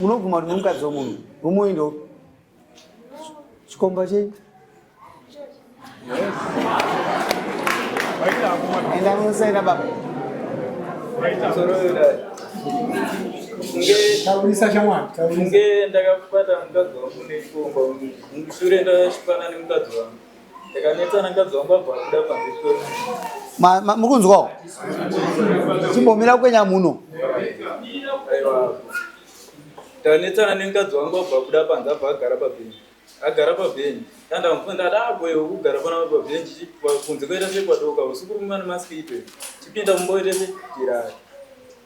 Munobvuma kuti mukadzi wemunhu murume uyu ndo chikomba chei? Enda munosaina baba. Taurisa shamwari, taurisa. Kunge ndakabata mukadzi wangu nechikomba mushure ndashipana nemukadzi wangu. Ndakanetsana mukadzi wangu abva abuda panze chitori. Mukunzwawo? Chimbomira kwenya muno. Aiwa. Ndanetsana nemukadzi wangu abva abuda panze abva agara pabhenji. Agara pabhenji. Ndandamubvunza ndati agoyo kugara pana pabhenji kunze kwaita sekwadoka usiku rumwe nemaskito. Chipinda mumba uite se tirare.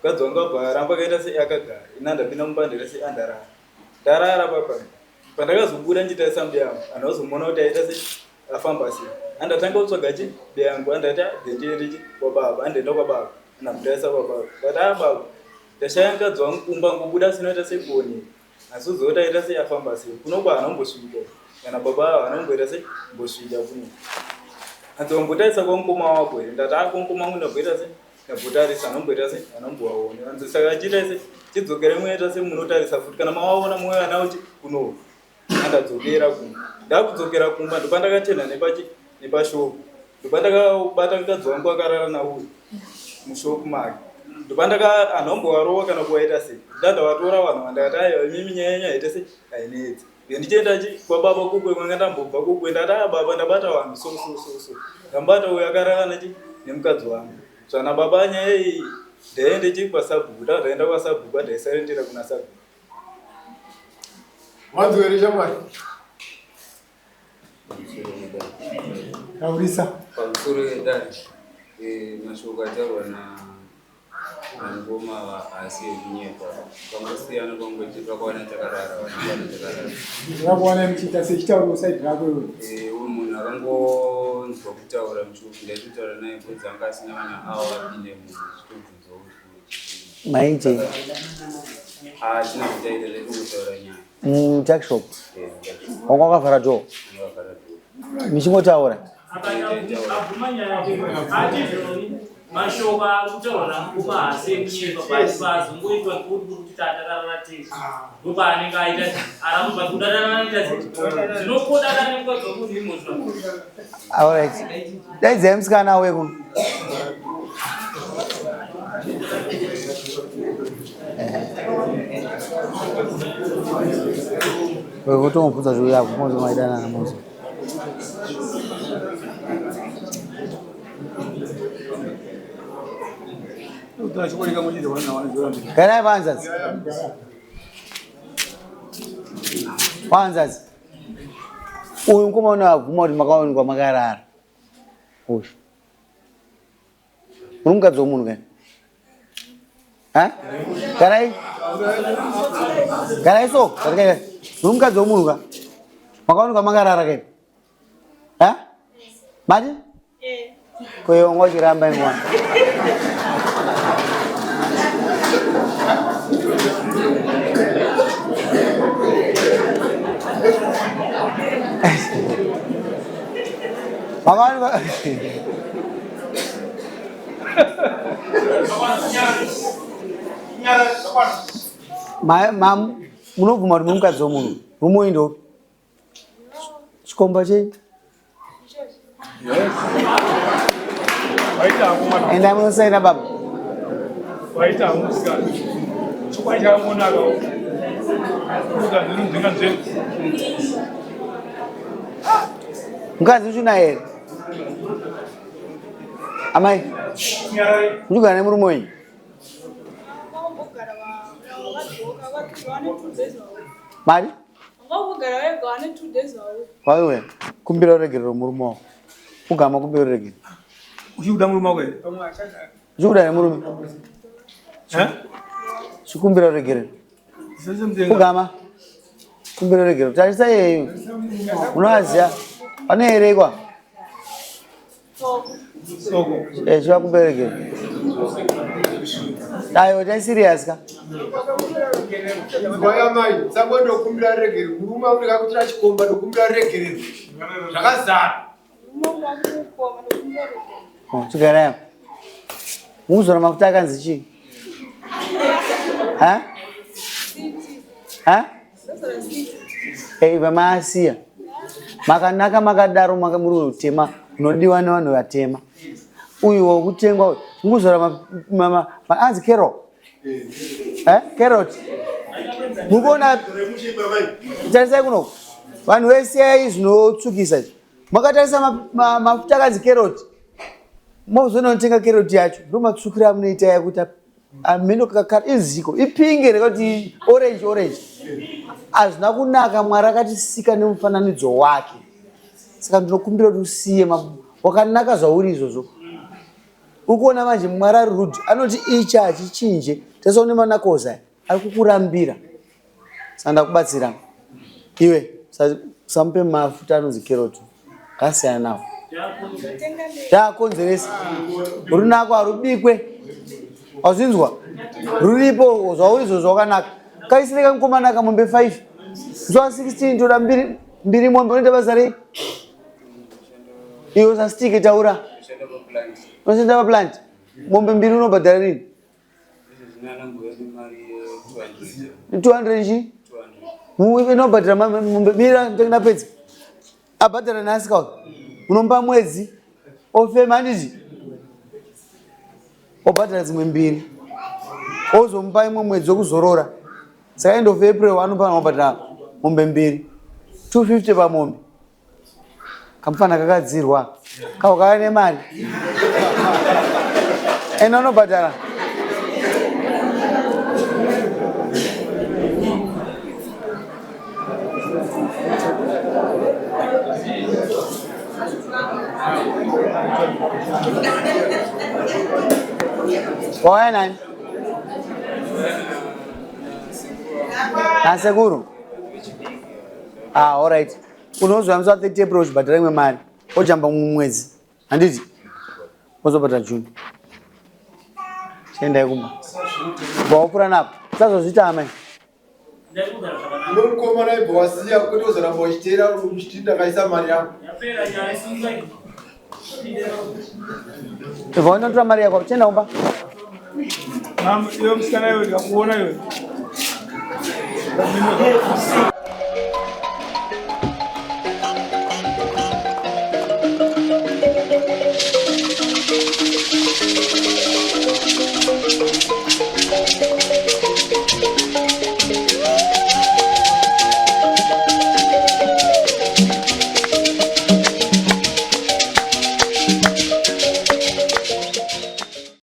Mukadzi wangu abva aramba akaita se akagara. Ini andapinda mumba ndaita se andarara. Ndarara papa. Pandakazobuda ndichitarisa mbuya yangu, anhu azomuona kuti aita se afamba sei. Andatanga kutsvaga chi mbuya yangu andati ah, chi kwababa, andaenda kwababa. Andamutarisa kwababa. Ndati ah baba, ndashaya mukadzi wangu kumba ngobuda asina kuita sekuoneka. Asi uzoona kuti aita sei afamba sei. Kuno kwaana kumbosvika. Kana baba ava haana kumboita sei kumbosvika kuno. Anzi wambotarisa kwamukoma wako here? Ndati ah kwamukoma wangu ndamboita sei ndambotarisa anomboita sei anombovaona. Anzi saka achiita sei chidzokere munoita sei munotarisa futi kana mavaona mouya nawo chi kuno. Andadzokera kumba. Ndakudzokera kumba ndopandakachena nepachi nepashopu. Ndopandakabata mukadzi wangu akarara nauyu mushopu make. Ndopandaka anhu ambovarova kana kuvaita sei. Ndandavatora vanhu vandakati aiwa imimi nyaya yenyu haite sei hainetsi. Ndichienda chi kwababa kukwe kwanga ndambobva kukwe ndati ah baba ndabata vanhu so so so so. Ndambata uyu akarara nechi nemukadzi wangu. Zvana baba nyaya iyi ndaende chi kwasabhuku ndaenda kwasabhuku andaisarendera kuna sabhuku. Wanzwa here shamwari? Taurisa. Pamusoro yedare eh, mashoko ataurwa na nangoma haasi ekunyepa pangosiyana pangoti vakawana takarara vanowana takarara Vakakuwana muchiita sechitauro side rako iwe. Eh, uyu munhu akangonzwa kutaura muchiupi ndaitotaura naye bvudzi anga asina kana awa apinde munhu achitobvunzwa kuti Maite. Ah, tina kutaita taitotaura nyaya Mutuckshop. Wanga wakavhara door. Michingotaura. Abvuma nyaya ati izvoni mashoko akutaurwa namukoma haasi ekunyepa but pazongoitwa kuti kuti tatarara tese ndopaanenge aita aramba but kudanana anoita sei zvinokodana nemukadzi wemunhu imhosva. Alright. Daidzai musikana auye kuno. Wewe juu yako kwanza maidana na muzo. Garai panzadzi. Panzadzi. Uyu mukomana abvuma kuti makaonekwa makarara. Uyu. Uri mukadzi womunhu kani? Ha? Garai. Garai so. Garai. Uri mukadzi womunhu ka? Makaonekwa makarara kani? Ha? Mati? Eh. Ko iwe wanga uchiramba ingwa. Makaonekwa Munobvuma kuti muri mukadzi wemunhu murume uyu ndoupi? Chikomba chei? Enda munosaina baba. Waita musikana. Chokwadi chakangonaka. Ukanzinga nzvimbo. Mukadzi uchunaye here? Amai. Muchigara nemurume wenyu? Mari? Waiwe, kumbira uregerero murume wako. Ugama kumbira uregerero. Uchikuda murume wako here? Uchikuda here murume? Eh? Chikumbira uregerero. Ugama. Kumbira uregerero. Tarisa iyeyu. Unoaziya. Pane here kwa? Eh, chivakuberekera. Ayo, tai serious ka? Waya mai, sako ndokumbira regerero. Murume wangu ndakakutira chikomba ndokumbira regerero. Zvakazara. Oh, chigara apo. Muzora mafuta akanzi chii? Ha? Ha? Ei, vamaasiya makanaka makadaro muri utema unodiwa nevanhu vatema. Uyu wokutengwa uyu mukuzora anzi carol eh carrot mukuona tarisai kuno vanhu vesiyai zvinotsvukisa izvi makatarisa mafuta akanzi carrot mozonotenga carrot yacho ndomatsvukira amunoita yakuti ameno kakara iziko ipinge rekuti orange orange hazvina kunaka mwari akatisika nemufananidzo wake saka ndinokumbira kuti usiye wakanaka zvauri izvozvo ukuona manje mwari ari rude anoti ichi hachichinje tasaone manakoza ari kukurambira saka ndakubatsira iwe samupe mafuta anonzi keroti ngasiyana nawo chakonzeresa runako harubikwe wazvinzwa ruripo zvauri izvozvo wakanaka kaisire kamukomana kamombe 5 zuva 16 toda mbiri mbiri mombe unoita basa rei iwe usastike taura unoshanda paplant mombe mbiri unobhadhara rini 200 chi inobhadhara mombe mira ndapedza abhadhara nhasi ka unomupa mwedzi ofema handiti obhadhara dzimwe mbiri ozomupa imwe mwedzi wekuzorora saka end of April anofanira kubhadhara mombe mbiri 250 pamombe kamufana kakadzirwa kako kava nemari ende unobhadhara wauya nani nasekuru ah alright unozwa musi wa 30 April uchibhadhara imwe mari ojamba mumwe mwedzi handiti wozobhadhara June chiendai kumba waupura napo usazozviita amai Ndaikugara zvakanaka. Unomukomana ibva wasiya kwete uzoramba uchiteera uchiti ndakaisa mari yangu. Yapera nyaya isungai. ibva unotora mari yako chienda kumba Mama, iwe musikana iwe ndikakuona iwe.